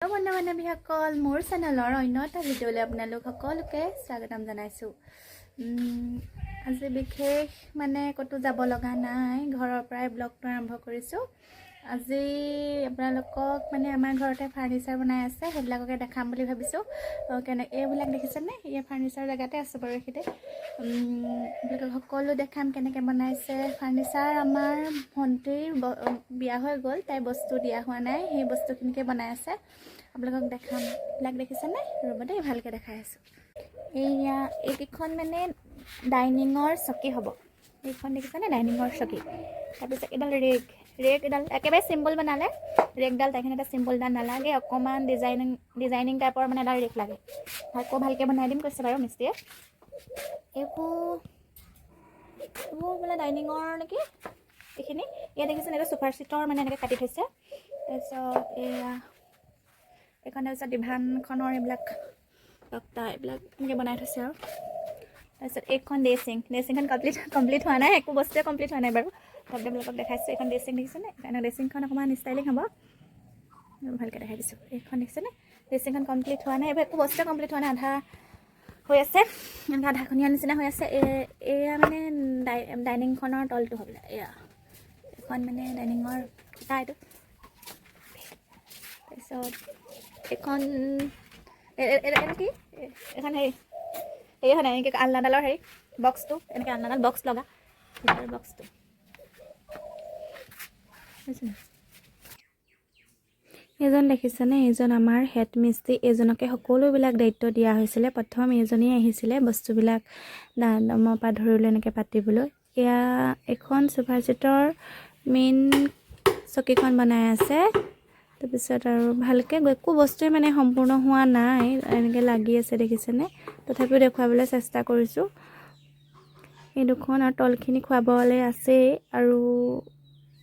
বন্ধু বান্ধৱীসকল, মোৰ চেনেলৰ অন্য এটা ভিডিঅ'লৈ আপোনালোক সকলোকে স্বাগতম জনাইছোঁ। আজি বিশেষ মানে ক'তো যাব লগা নাই, ঘৰৰ পৰাই ব্লগটো আৰম্ভ কৰিছোঁ। আজি আপোনালোকক মানে আমাৰ ঘৰতে ফাৰ্ণিচাৰ বনাই আছে, সেইবিলাককে দেখাম বুলি ভাবিছোঁ। কেনে এইবিলাক দেখিছেনে? এই ফাৰ্ণিচাৰ জেগাতে আছোঁ বাৰু এইখিনিতে। আপোনালোকক সকলো দেখাম কেনেকৈ বনাইছে ফাৰ্ণিচাৰ। আমাৰ ভণ্টিৰ বিয়া হৈ গ'ল, তাই বস্তু দিয়া হোৱা নাই, সেই বস্তুখিনিকে বনাই আছে। আপোনালোকক দেখাম। এইবিলাক দেখিছেনে? ৰ'ব দেই, ভালকৈ দেখাই আছোঁ। এইয়া এইকেইখন মানে ডাইনিঙৰ চকী হ'ব। এইখন দেখিছেনে? ডাইনিঙৰ চকী। তাৰপিছত এইডাল ৰেক। ৰেক এডাল একেবাৰে চিম্পল বনালে ৰেকডাল। তাইখিনি এটা চিম্পলডাল নালাগে, অকণমান ডিজাইনিং ডিজাইনিং টাইপৰ মানে এডাল ৰেক লাগে। আকৌ ভালকৈ বনাই দিম কৈছে বাৰু মিস্ত্ৰীয়ে। এইবোৰ এইবোৰ মানে ডাইনিঙৰ নেকি এইখিনি। ইয়াত দেখিছেনে? এইটো চোফাৰ চিটৰ মানে এনেকৈ কাটি থৈছে। তাৰপিছত এয়া এইখন, তাৰপিছত ডিভানখনৰ এইবিলাক তক্তা, এইবিলাক এনেকৈ বনাই থৈছে আৰু। তাৰপিছত এইখন ড্ৰেছিং। ড্ৰেছিংখন কমপ্লিট কমপ্লিট হোৱা নাই, একো বস্তুৱে কমপ্লিট হোৱা নাই বাৰু। তাৰপিছত আপোনালোকক দেখাইছোঁ। এইখন ড্ৰেছিং দেখিছেনে? সেইকাৰণে ড্ৰেছিংখন অকণমান ষ্টাইলিং হ'ব, ভালকৈ দেখাই দিছোঁ। এইখন দেখিছেনে? ড্ৰেছিংখন কমপ্লিট হোৱা নাই। এইবোৰ একো বস্তুৱে কমপ্লিট হোৱা নাই, আধা হৈ আছে, এনেকৈ আধাখনীয়া নিচিনা হৈ আছে। এয়া মানে ডাইনিংখনৰ তলটো হ'বলা। এয়া এইখন মানে ডাইনিঙৰ খুটা এইটো। তাৰপিছত এইখন এইটো কি? এইখন হেৰি, এইখন এনেকৈ আলনাডালৰ হেৰি বক্সটো, এনেকৈ আলনাডাল বক্স লগা ভিতৰৰ বক্সটো বুজিছে। এইজন দেখিছেনে? এইজন আমাৰ হেড মিস্ত্ৰী। এইজনকে সকলোবিলাক দায়িত্ব দিয়া হৈছিলে। প্ৰথম এইজনেই আহিছিলে বস্তুবিলাক দামৰ পৰা ধৰি লৈ এনেকৈ পাতিবলৈ। এয়া এখন চোফা ছেটৰ মেইন চকীখন বনাই আছে। তাৰপিছত আৰু ভালকৈ একো বস্তুৱে মানে সম্পূৰ্ণ হোৱা নাই, এনেকৈ লাগি আছে, দেখিছেনে? তথাপিও দেখুৱাবলৈ চেষ্টা কৰিছোঁ। এই দুখন আৰু তলখিনি খুৱাবলৈ আছেই আৰু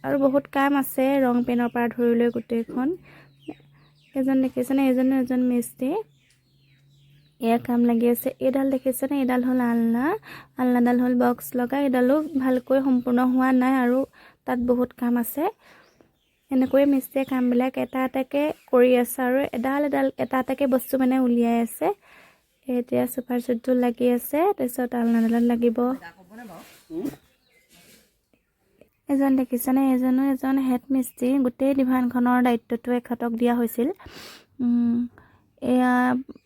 আৰু বহুত কাম আছে, ৰং পেইণ্টৰ পৰা ধৰি লৈ গোটেইখন। এজন দেখিছেনে? এজনো এজন মিস্ত্ৰী। এয়া কাম লাগি আছে। এইডাল দেখিছেনে? এইডাল হ'ল আলনা। আলনাডাল হ'ল বক্স লগা। এইডালো ভালকৈ সম্পূৰ্ণ হোৱা নাই আৰু তাত বহুত কাম আছে। এনেকৈয়ে মিস্ত্ৰীয়ে কামবিলাক এটা এটাকৈ কৰি আছে আৰু এডাল এডাল এটা এটাকৈ বস্তু মানে উলিয়াই আছে। এতিয়া চোফাৰ ছেটটো লাগি আছে, তাৰপিছত আলনাডালত লাগিব। এজন দেখিছেনে? এজনো এজন হেড মিস্ত্ৰী। গোটেই ডিভানখনৰ দায়িত্বটো এখেতক দিয়া হৈছিল। এয়া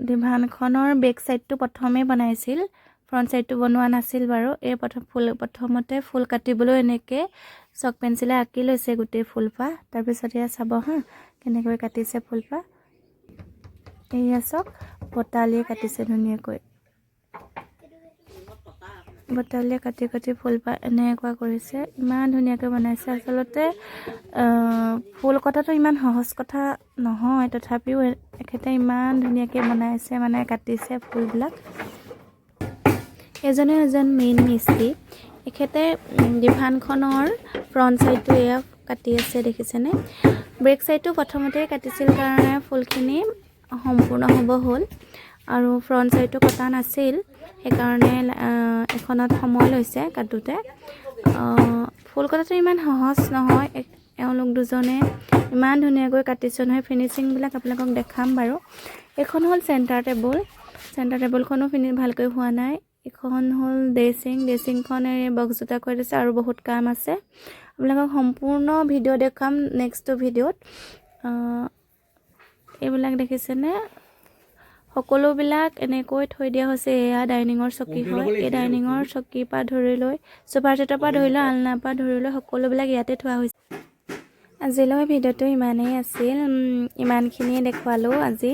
ডিভানখনৰ বেক চাইডটো প্ৰথমেই বনাইছিল, ফ্ৰণ্ট চাইডটো বনোৱা নাছিল বাৰু। এই প্ৰথম ফুল, প্ৰথমতে ফুল কাটিবলৈ এনেকৈ চক পেঞ্চিলে আঁকি লৈছে গোটেই ফুলপাহ। তাৰপিছত এয়া চাব হা, কেনেকৈ কাটিছে ফুলপাহ। এয়া চাওক, বটালিয়ে কাটিছে ধুনীয়াকৈ। বটালিয়ে কাটি কাটি ফুলপাহ এনেকুৱা কৰিছে, ইমান ধুনীয়াকৈ বনাইছে। আচলতে ফুল কটাটো ইমান সহজ কথা নহয়, তথাপিও এখেতে ইমান ধুনীয়াকৈ বনাইছে, মানে কাটিছে ফুলবিলাক। এজনে এজন মেইন মিস্ত্ৰী। এখেতে ডিভানখনৰ ফ্ৰণ্ট চাইডটো এয়া কাটি আছে, দেখিছেনে? বেক চাইডটো প্ৰথমতে কাটিছিল কাৰণে ফুলখিনি সম্পূৰ্ণ হ'ব হ'ল আৰু ফ্ৰণ্ট চাইডটো কটা নাছিল, সেইকাৰণে এখনত সময় লৈছে কাটোতে। ফুল কটাটো ইমান সহজ নহয়। এওঁলোক দুজনে ইমান ধুনীয়াকৈ কাটিছে নহয়। ফিনিচিংবিলাক আপোনালোকক দেখাম বাৰু। এইখন হ'ল চেণ্টাৰ টেবুল। চেণ্টাৰ টেবুলখনো ভালকৈ হোৱা নাই। এইখন হ'ল ড্ৰেছিং। ড্ৰেছিংখন এই বক্স দুটা কৰি দিছে আৰু বহুত কাম আছে। আপোনালোকক সম্পূৰ্ণ ভিডিঅ' দেখুৱাম নেক্সটটো ভিডিঅ'ত। এইবিলাক দেখিছেনে? সকলোবিলাক এনেকৈ থৈ দিয়া হৈছে। এয়া ডাইনিঙৰ চকী হয়। এই ডাইনিঙৰ চকীৰ পৰা ধৰি লৈ, চোফাৰ ছেটৰ পৰা ধৰি লৈ, আলনাৰ পৰা ধৰি লৈ সকলোবিলাক ইয়াতে থোৱা হৈছে। আজিলৈ ভিডিঅ'টো ইমানেই আছিল। ইমানখিনিয়ে দেখুৱালোঁ আজি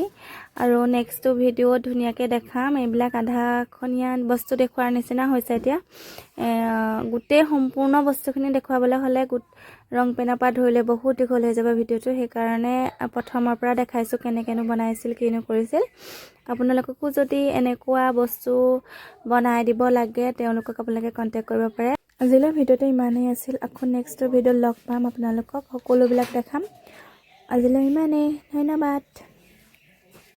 আৰু নেক্সটটো ভিডিঅ'ত ধুনীয়াকৈ দেখাম। এইবিলাক আধাখনীয়া বস্তু দেখুওৱাৰ নিচিনা হৈছে। এতিয়া গোটেই সম্পূৰ্ণ বস্তুখিনি দেখুৱাবলৈ হ'লে ৰং পেনৰ পৰা ধৰিলে বহুত দীঘল হৈ যাব ভিডিঅ'টো। সেইকাৰণে প্ৰথমৰ পৰা দেখাইছোঁ কেনেকৈনো বনাইছিল, কিনো কৰিছিল। আপোনালোককো যদি এনেকুৱা বস্তু বনাই দিব লাগে, তেওঁলোকক আপোনালোকে কণ্টেক্ট কৰিব পাৰে। আজিলৈ ভিডিঅ'টো ইমানেই আছিল। আকৌ নেক্সটটো ভিডিঅ'ত লগ পাম, আপোনালোকক সকলোবিলাক দেখাম। আজিলৈ ইমানেই, ধন্যবাদ।